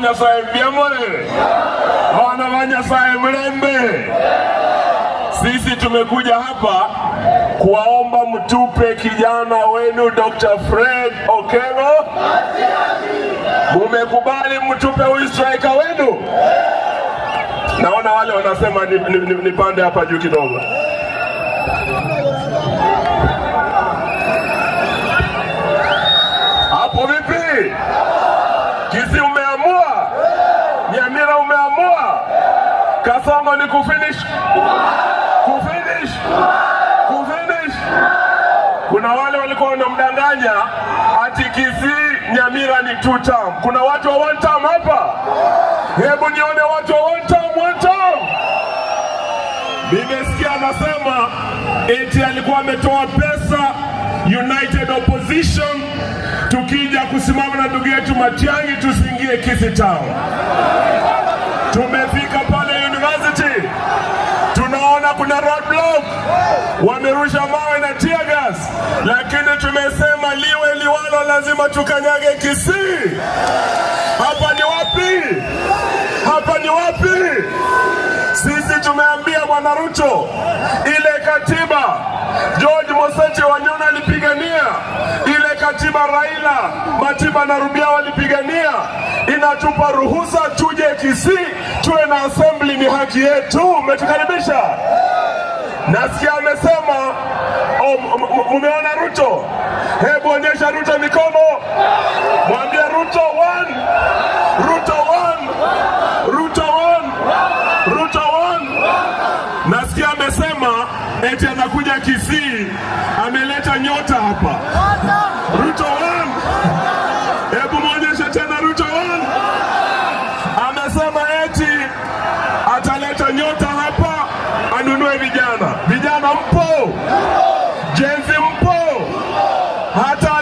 Nyasaye vyamore vana va Nyasaye mlembe. Sisi tumekuja hapa kuwaomba mtupe kijana wenu Dr. Fred Okengo. Mumekubali mtupe huyu striker wenu? Naona wale wanasema nipande ni hapa juu kidogo. Hapo vipi? Kisii umeamua? Nyamira umeamua? Kasongo ni kufinish? Kufinish? Kufinish? Kuna wale walikuwa wanamdanganya ati Kisii Nyamira ni two term. Kuna watu wa one term hapa? Hebu nione watu wa one term, one term. Nimesikia anasema eti alikuwa ametoa pesa United Opposition, tukija kusimama na ndugu yetu Matiang'i tusiingie Kisii Town. Tumefika pale university, tunaona kuna roadblock, wamerusha mawe na tear gas, lakini tumesema liwe liwalo, lazima tukanyage Kisii. Hapa ni wapi? Hapa ni wapi? Sisi tumeambia Bwana Ruto ile katiba George Moseche Wanyona alipigania, ile katiba Raila Matiba na Rubia walipigania, inatupa ruhusa tuje Kisii tuwe na assembly, ni haki yetu. Umetukaribisha. Nasikia amesema oh, mumeona Ruto? Hebu onyesha Ruto mikono, mwambie Ruto one, Ruto one, Ruto one, Ruto one. Nasikia amesema eti anakuja Kisii, ameleta nyota hapa. Ruto one, hebu mwonyeshe tena Ruto one. Amesema eti ataleta nyota hapa anunue vijana. Vijana mpo? Gen Z mpo? Hata